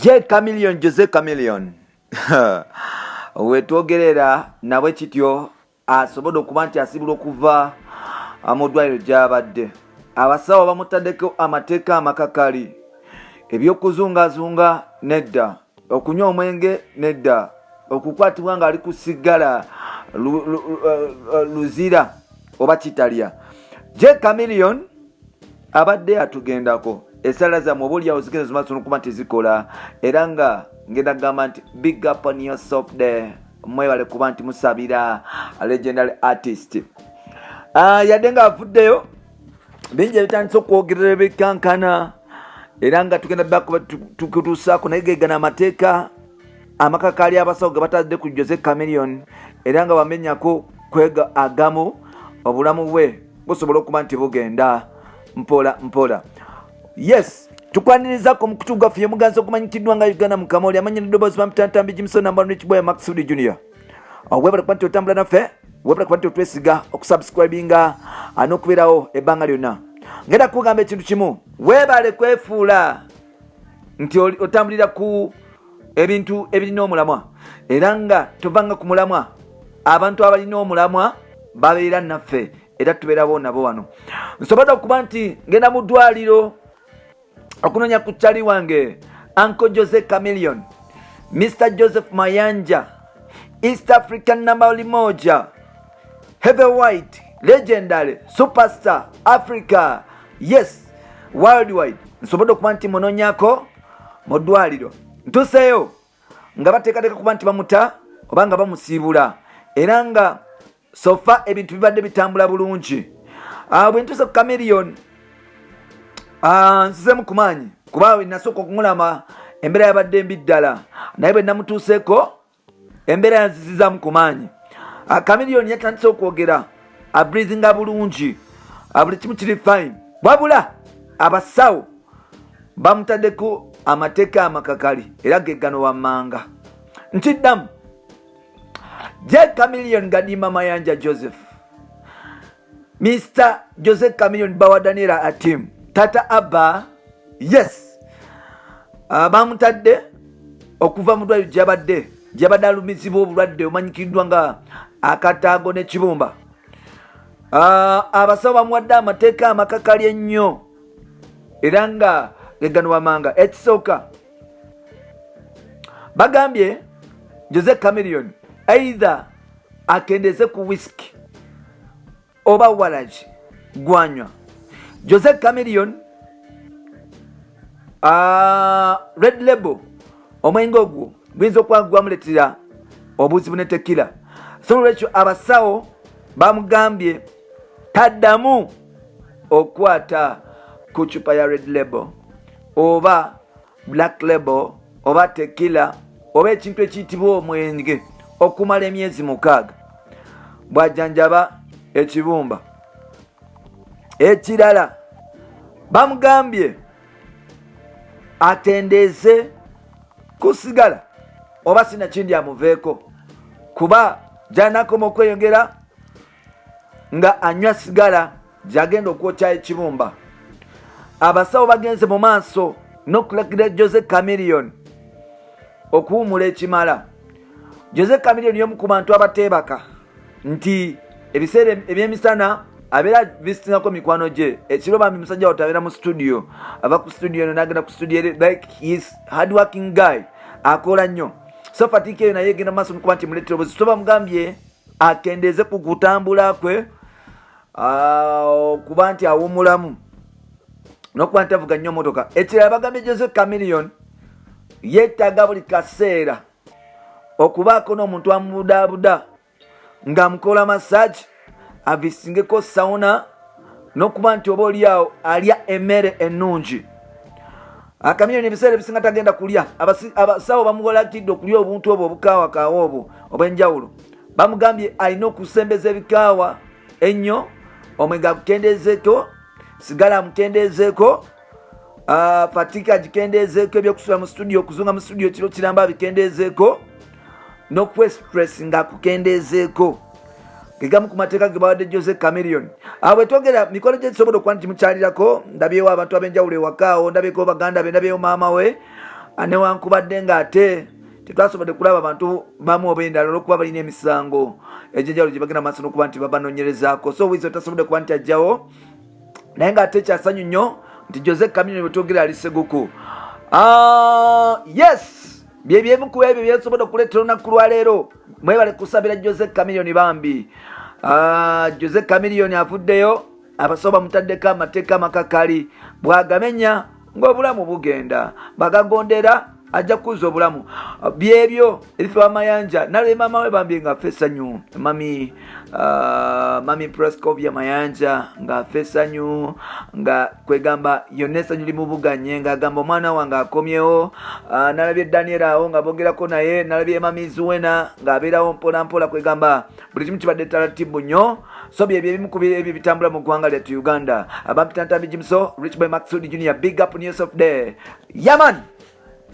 J Chameleon, Jose Chameleon, wetwogerera nabwe kityo asobodde okuba nti asibula okuva mu ddwaliro gy'abadde. Abasawo bamutaddeko amateeka amakakali, eby'okuzungazunga nedda, okunywa omwenge nedda, okukwatibwa ng'ali ku sigala luzira oba kitalya. J Chameleon abadde atugendako esala zammwe oba oliawo zigenda zimaaso nokuba nti zikola, era nga ngenda kugamba nti big up on yourself there. Mwebale kuba nti musabira legendary artist. Yadde nga avuddeyo, bingi ebitandise okwogerera ebikankana, era nga tugenda tukutuusaako, naye gegana amateeka amakakali abasawo ge batadde ku Jose Chameleon, era nga bamenyako kwega agamu, obulamu bwe busobola okuba nti bugenda mpola mpola. Yes, tukwaniriza ku mukutu gwaffe yomuganzi ogumanyikiddwa nga Uganda Mukamoli, amanya neddoboozi bampitantambi Jimson Ambano Kiboya Maxud Junior. Webale kuba nti otambula naffe, webale kuba nti otwesiga okusubscribinga n'okubeerawo ebbanga lyonna. Ngenda kugamba ekintu kimu, webale kwefuula nti otambulira ku ebintu ebirina omulamwa, era nga tovanga ku mulamwa. Abantu abalina omulamwa babeera naffe, era tubeerawo nabo wano. Nsobodde okuba nti ngenda mu ddwaliro okunoonya ku kyali wange Uncle Jose Chameleon, Mr Joseph Mayanja, East African namba moja, heavyweight, legendary superstar, Africa, yes, worldwide. Nsobodde okuba nti munoonyako mu ddwaliro. Ntuseeyo nga bateekateeka kuba nti bamuta oba nga bamusiibula, era nga so far ebintu bibadde bitambula bulungi. Bwe ntuuse ku Chameleon, nzizemu ku maanyi, kuba nasooka okumulama embeera yabadde mbi ddala, naye bwe namutuuseeko embeera yanzizizaamu ku maanyi. Chameleon yatandise okwogera, abreathinga bulungi, buli kimu kiri fine, wabula abasawo bamutaddeko amateeka amakakali, era gegano wammanga. Nkiddamu, J Chameleon Gadima Mayanja Joseph, Mr Jose Chameleon Bawa Daniela Atim Tata Abba, yes, bamutadde okuva mu ddwaliro gyabadde alumizibwa obulwadde omanyikiddwa nga akataago n'ekibumba. Abasawo bamuwadde amateeka amakakali ennyo, era nga gegano wamanga. Ekisooka, bagambye Jose Chameleon either akendeeze ku whisky oba waragi gwanywa. Jose Chameleon, Red Label, omwenge ogwo guyinza okuba gwamuleetera obuzibu ne tequila, so nolwekyo abasawo bamugambye taddamu okwata ku cupa ya Red Label oba Black Label oba tequila oba ekintu ekiyitibwa omwenge okumala emyezi 6 bw'ajanjaba ekibumba. Ekirala, bamugambye atendeeze kusigala oba sinakindi amuveeko, kuba gyanakoma okweyongera nga anywa sigala gyagenda okwokya ekibumba. Abasawo bagenze mu maaso n'okulagira Jose Chameleon okuwumula ekimala. Jose Chameleon y'omu ku bantu abateebaka, nti ebiseera ebyemisana abeera visitingako mikwano gye, ekiro bambi musajja wato abeera mu studio, ava ku studio eno nagenda ku studio, like his hard working guy, akola nnyo. So fatigue eyo naye egenda maaso nokuba nti muleetera obuzibu, so bamugambye akendeeze ku kutambula kwe, okuba nti awumulamu nokuba nti avuga nnyo motoka. Ekirala, bagambye Jose Chameleon yeetaaga buli kaseera okubaako n'omuntu amubudaabuda ng'amukola massage, avisingeko sauna, n'okuba nti oba oliawo alya emmere ennungi. Chameleon ebiseera ebisinga tagenda kulya. Abasawo bamuwalakidde okulya obuntu obwo obukaawakaawa obwo obw'enjawulo. Bamugambye alina okusembeza ebikaawa ennyo, omwenge agukendeezeeko, sigala amukendeezeeko, fatigue agikendeezeeko, ebyokusula mu studio, okuzunga mu studio kiro kiramba abikendeezeeko, n'okwestress nga akukendeezeeko. Gegamu ku mateeka ge bawadde Jose Chameleon. Awo bwetwogera mikolo gye gisobola okuba nti gimukyalirako. Ndabyewo abantu ab'enjawulo ewakaawo, ndabyeko baganda be, ndabyewo maama we. Newankubadde ng'ate tetwasobodde kulaba bantu bamu oba endala olwokuba balina emisango egyenjawulo gye bagenda maaso n'okuba nti babanonyerezaako, so Wizo tasobodde kuba nti ajjawo, naye ng'ate kyasanyu nnyo nti Jose Chameleone bwetwogera ali Seguku. Yes, byebyemu ku ebyo byensobodde okuleetera olunaku lwaleero. Mwebale kusabira Jose Chameleone bambi. Jose Chameleone avuddeyo, abasawo bamutaddeko amateeka amakakali, bwagamenya ng'obulamu bugenda, bagagondera ajja kukuza obulamu. Byebyo ebifa amayanja. Nalabye maama we bambi ng'afa essanyu, mami Prescovia Mayanja ng'afa essanyu, nga kwegamba yonna essanyu limubuganye, ng'agamba omwana wange akomyewo. Nalabye Daniel awo nga bogerako naye, nalabye mami Zuwena ng'abeerawo mpola mpola, kwegamba buli kimu kibadde taratibu nnyo. So byebyo ebimu ku ebyo bitambula mu ggwanga lyattu Uganda. Abampita Ntambi Jimso, Rich Boy Maxud Junior, big up on yourself there, yaman.